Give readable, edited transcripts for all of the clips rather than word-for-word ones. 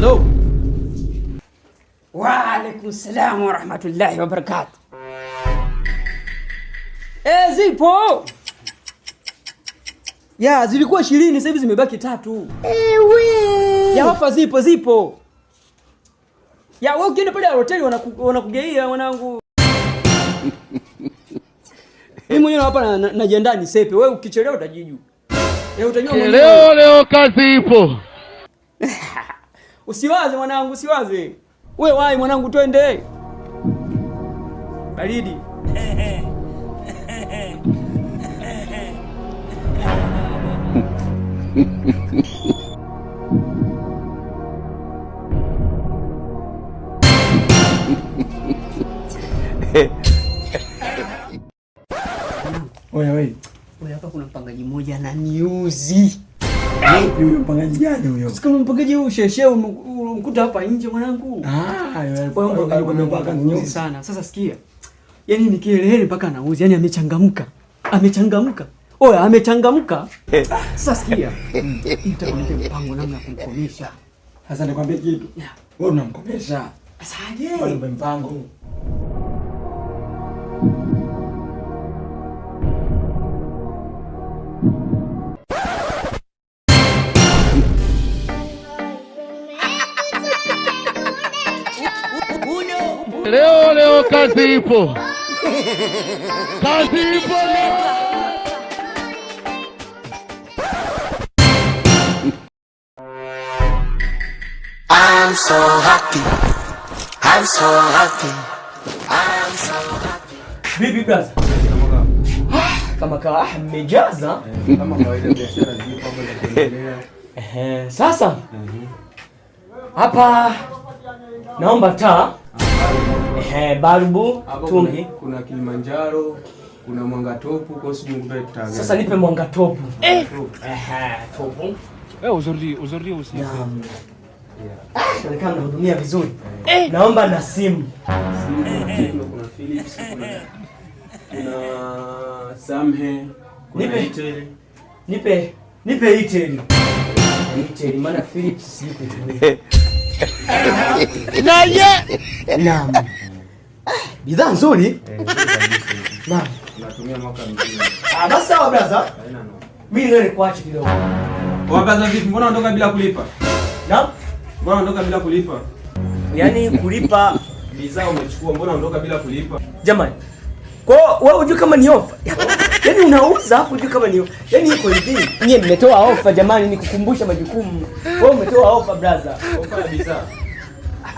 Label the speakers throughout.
Speaker 1: Halo.
Speaker 2: Wa alaikum salam wa rahmatullahi wa barakatuh. Eh, zipo. Ya, zilikuwa 20 sasa hivi zimebaki 3.
Speaker 3: Ewe.
Speaker 2: Ya ofa zipo zipo. Ya wewe ukienda pale hoteli wanakugeia mwanangu. Mimi mwenyewe hapa najiandaa nisepe. Wewe ukichelewa utajiju. Eh, utajua mwenyewe.
Speaker 4: Leo leo kazi ipo.
Speaker 2: Usiwaze mwanangu, usiwaze. Wewe wahi mwanangu, twende. Baridi.
Speaker 1: Oya wewe.
Speaker 2: Oya, hapa kuna mpangaji mmoja ananiuzi.
Speaker 1: Yupi huyo mpangaji gani huyo?
Speaker 2: Sasa kama mpangaji huyu sheshe umkuta hapa nje mwanangu.
Speaker 1: Ah,
Speaker 2: Wewe mpangaji
Speaker 1: alikuwa amevaa kanzu nyeusi.
Speaker 2: sana. Sasa sikia. Yaani ni kielele mpaka anauzi, yaani amechangamka. Amechangamka. Oya, amechangamka. Sasa sikia. Nitakupa mpango namna ya kumkomesha.
Speaker 1: Sasa nikwambie kitu. Wewe unamkomesha.
Speaker 2: Sasa aje?
Speaker 1: Wewe una mpango.
Speaker 4: Leo leo kazi ipo. Kazi ipo.
Speaker 5: I'm so happy. I'm so happy. I'm so happy.
Speaker 2: Vipi brother? Kama kawa mmejaza.
Speaker 6: Kama kawaida biashara zipo hapo za kuendelea.
Speaker 2: Ehe, sasa hapa naomba taa. Ehe, balbu,
Speaker 6: Hapo
Speaker 2: tungi.
Speaker 6: kuna Kilimanjaro, kuna mwanga topu, kwa hiyo sijui nikupe taa gani.
Speaker 2: Sasa nipe mwanga topu. Ehe, topu.
Speaker 7: Eh, aujourd'hui, aujourd'hui aussi.
Speaker 2: Naam. Inaonekana mnahudumia vizuri. Naomba na simu.
Speaker 6: Simu kuna Tecno, kuna Philips, kuna Samhe, kuna
Speaker 2: Nipe.
Speaker 6: Itel.
Speaker 2: Nipe Itel. Itel maana Philips sijui kuitumia.
Speaker 4: Na ye.
Speaker 2: Naam. Bidhaa nzuri.
Speaker 6: Eh, nzuri kabisa.
Speaker 2: Naam.
Speaker 6: Tunatumia mwaka mzima.
Speaker 2: Ah, basi sawa brother.
Speaker 6: Haina noma.
Speaker 2: Mimi leo nikuache kidogo.
Speaker 6: Wabaza vipi? Mbona unatoka bila kulipa?
Speaker 2: Naam.
Speaker 6: Mbona unatoka bila kulipa?
Speaker 2: Yaani kulipa
Speaker 6: Bidhaa umechukua, mbona unatoka bila kulipa?
Speaker 2: jamani. Kwa hiyo wewe hujui kama ni ofa. Yaani unauza afu hujui kama ni ofa. Yaani iko hivi. Nyie mmetoa ofa jamani, nikukumbusha majukumu. Wewe umetoa ofa brother.
Speaker 6: Ofa ya bidhaa.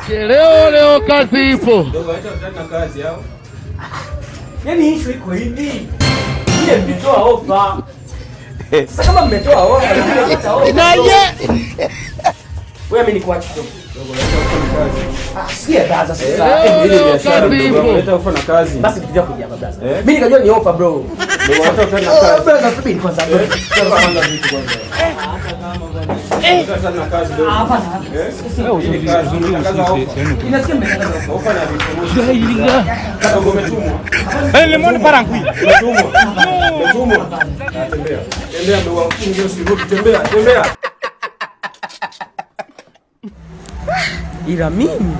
Speaker 4: Leo leo kazi ipo.
Speaker 6: Dogo, acha utani na kazi yao.
Speaker 2: Yaani issue iko hivi. Nyie mmetoa ofa. Sasa kama mmetoa ofa, mmepata ofa.
Speaker 4: Na ye.
Speaker 2: Wewe mimi nikuache kidogo.
Speaker 6: Dogo, acha utani na kazi.
Speaker 2: Ah, sikia brother sasa.
Speaker 4: Leo
Speaker 6: Ile
Speaker 4: leo
Speaker 6: biashara
Speaker 4: kazi
Speaker 6: mdogo wangu,
Speaker 4: ipo.
Speaker 6: leta ofa na kazi.
Speaker 2: Basi vitu vyako hapa brother.
Speaker 6: Eh?
Speaker 2: Mimi nikajua ni ofa bro.
Speaker 6: Dogo, acha utani na
Speaker 2: Oh,
Speaker 6: kazi.
Speaker 2: brother, subiri kwanza bro.
Speaker 6: Eh, kwanza vitu kwanza. Eh, utani na kazi dogo.
Speaker 2: Hapana.
Speaker 6: Eh?
Speaker 7: Eh,
Speaker 6: Hii ni kazi,
Speaker 7: aujourd'hui
Speaker 6: unatangaza
Speaker 7: aussi,
Speaker 6: ofa.
Speaker 7: c'est un autre.
Speaker 2: Inasikia mmetangaza ofa.
Speaker 6: Ofa na vifurushi. Dogo, umetumwa.
Speaker 7: Eh, le monde part en couille.
Speaker 6: Umetumwa. Umetumwa. Ah, tembea. Tembea mdogo wangu, ndio usirudi. Tembea, tembea.
Speaker 2: Ila mimi